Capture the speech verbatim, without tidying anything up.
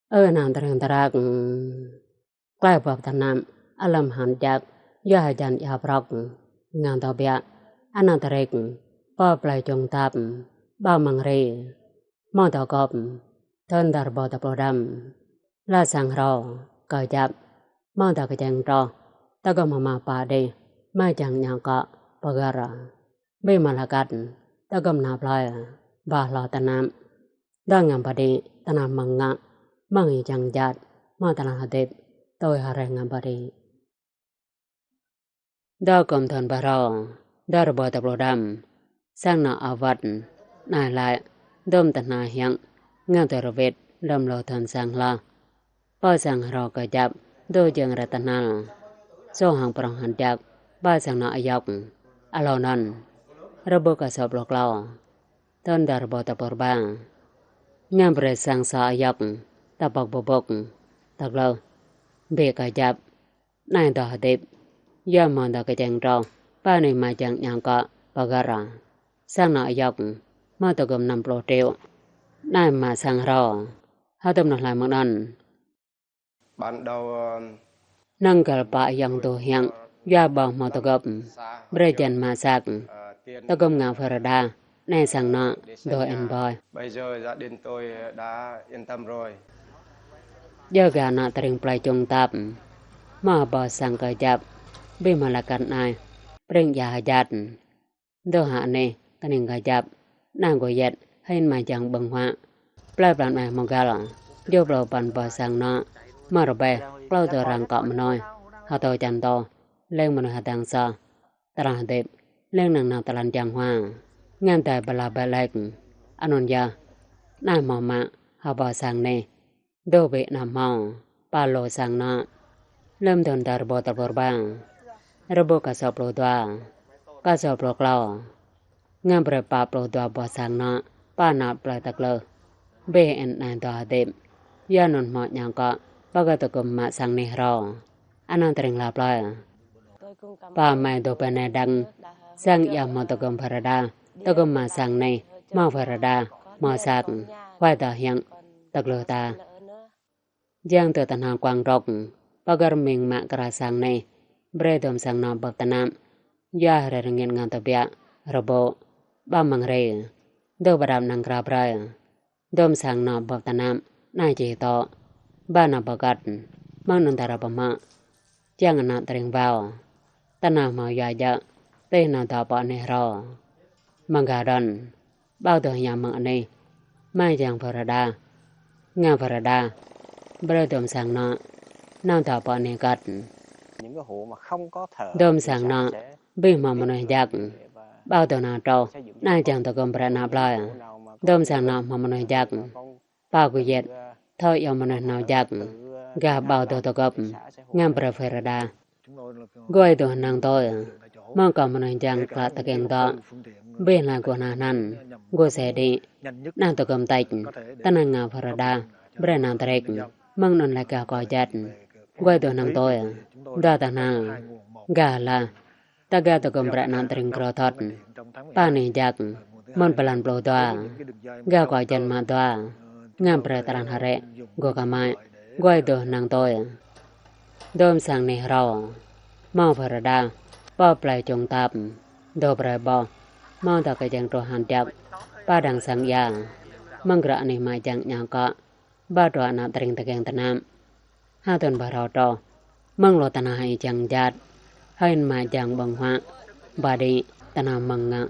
Ơ ană tring trak, klai bưp tơnap, alăm hăn jak, yua hơjan ia prok, ngăn tơbiă, ană trik, pơ plei čung tap, ƀâo măng ri, hmâo tơgŭp, thŭn dar rơbâo dua pluh đăm, la sang hrâo, kơjăp, hmâo tơ kơčeng troh, tơgŭm hmâo mă pă đih, mă jang ñă kŏ, pơgăr. Bih mă la kăt, tơgŭm nă plơi, ba hloh tơnap. Dơ̆ng ngă pơđĭ, tơnap mơ̆ng ngă, mơ̆ng ih jang jat, mă tơnap hơdip, tui hơreh ngă pơđĭ. Dơ̆ng kơm thŭn pơhrâo, dar rơbâo dua pluh đăm, sang nă awăt, nai laĭ, dôm tơhnal hiăng, ngă tơ rơwĭt, lơ̆m lô thŭn sang hloh. Pơ sang hrâo kơjăp, dô jing rơtơhnal. Sô hăng prŏng hăn jak, pơ sang nă ayŏk. Alô anŭn. Rơbâo kơ sô pluh klâo. Thŭn dar rơbâo dua pluh rơba. Ngă brơi sang sô ayŏk, tơpŏk bơbŭk, tơglơh. Bih kơjăp. Nai dŏ hơdip. Yua hmâo tơ kơčeng troh, pă anih mă jang ñă kŏ, pơgăr. Sang nă ayŏk, hmâo tơgŭm năm pluh triệu. Nai mă sang hrâo. Hơdôm nŏ hlai mơ̆ng anŭn. Ban đầu, ờ, năng găl pă ayŏng dô hiăng, yua ƀâo hmâo tơgŭp, brơi jăn mă săk, tơgŭm ngă phơi rơđah, nai sang nă, dô ên boi. Bây giờ gia đình tôi đã yên tâm rồi. Djơ̆ gah ană tring plei čung tap, hmâo ƀâo sang kơjăp, bih mă la kăt nai, pring ia hơjat. Dô hă anih, kơning kơjăp, nai gô yĕt, hĭn mă jang ƀơ̆ng huă. Plei pran meh hmâo găl, jô plô păn ƀâo sang nă, mă rơbeh, klâo tơ răng kŏ mơnuih, hơtô čan tô, leng mơnuih hơdang soh, tơlơi hơdip, leng năng nao tơlăn jang hua, ngăn tai blah beh lek, anŭn yơh, nai hmâo mă, hơƀâo sang anih, dô bĭ nă hmâo, pă lô sang nă. Lơ̆m thŭn dar rơbâo dua pluh rơba. Rơbâo kơ sô pluh dua. Kơ sô pluh klâo. Ngă brơi pă pluh dua ƀâo sang nă, pă nă plei tơglơh. Bih ên nai dŏ hơdip. Yua anŭn hmâo ñă kŏ, pơgăr tơgŭm mă sang anih hrâo. Ană tring la plơi. Pă mơi dô pơ anai dơ̆ng, sang ia hmâo tơgŭm phơi rơđah, tơgŭm mă sang anih, hmâo phơi rơđah, hmâo săk, huai dŏ hiăng, tơglơh ta. Jang tơ tơhnal kuang trŏk, pơgăr ming mă kra sang anih, brơi dôm sang nă bưp tơnap, yua hrơi rơngit ngăn tơbiă, rơbâo, ƀâo măng ri, dô pơđăp năng kra brơi. Dôm sang nă bưp tơnap, nai čih tŏ. Ba nă pơkăt, mơ̆ng anŭn ta ră pơmă. Jang ană tring ƀâo. Tơnap hmâo yua djơ̆, tih nao dŏ pơ anih hrâo. Mơ̆ng gah đon. Ƀâo dŏ hiam mơ̆ng anih. Mă jang phơi rơđah. Ngă phơi rơđah. Brơi dôm sang nă. Nao dŏ pơ anih kăt. Dôm sang nă. Bih hmâo mơnuih jak. Ƀâo dŏ nao truh. Nai jang tơgŭm brơi nă plơi. Dôm sang nă hmâo mơnuih jak. Pă gô yĕt, thâo iâu mơnuih nao jak, gah ƀâo dŏ tơgŭp, ngă brơi phơi rơđah. Gô ơi dŏ hơnăng tui, mơ̆ng kơ mơnuih jang klă tơkeng dŏ, bih hlai gô hơnăng anăn, gô se đĭ, nao tơgŭm tĕč, tơnăng ngă phơi rơđah, brơi nao trik, mơ̆ng anŭn lĕ gah kơ jet, gô ơi dŏ hơnăng tui, dŏ tơhnal, gah lah, ta gah tơgŭm brơi ană tring krô thot. Pă anih jak, mơ̆n pơlan pluh dua. Gah kơ jen mă dua. Ngă brơi tơlăn hơrĕ, gô kơmăi, gô ơi dŏ hơnăng tui. Dôm sang anih hrâo. Hmâo phơi rơđah, pơ plei čung tap. Dŏ brơi ƀôh, hmâo tơ kơčeng truh hăn jak. Pă đang sang ia. Mơ̆ng gră anih mă jang ñă kŏ. Ba truh ană tring tơkeng tơnap. Ha thŭn pơhrâo truh. Mơ̆ng lô tơnah ih jang jat. Hơĭn mă jang ƀơ̆ng huă. Ba đĭ tơnah mơ̆ng ngă.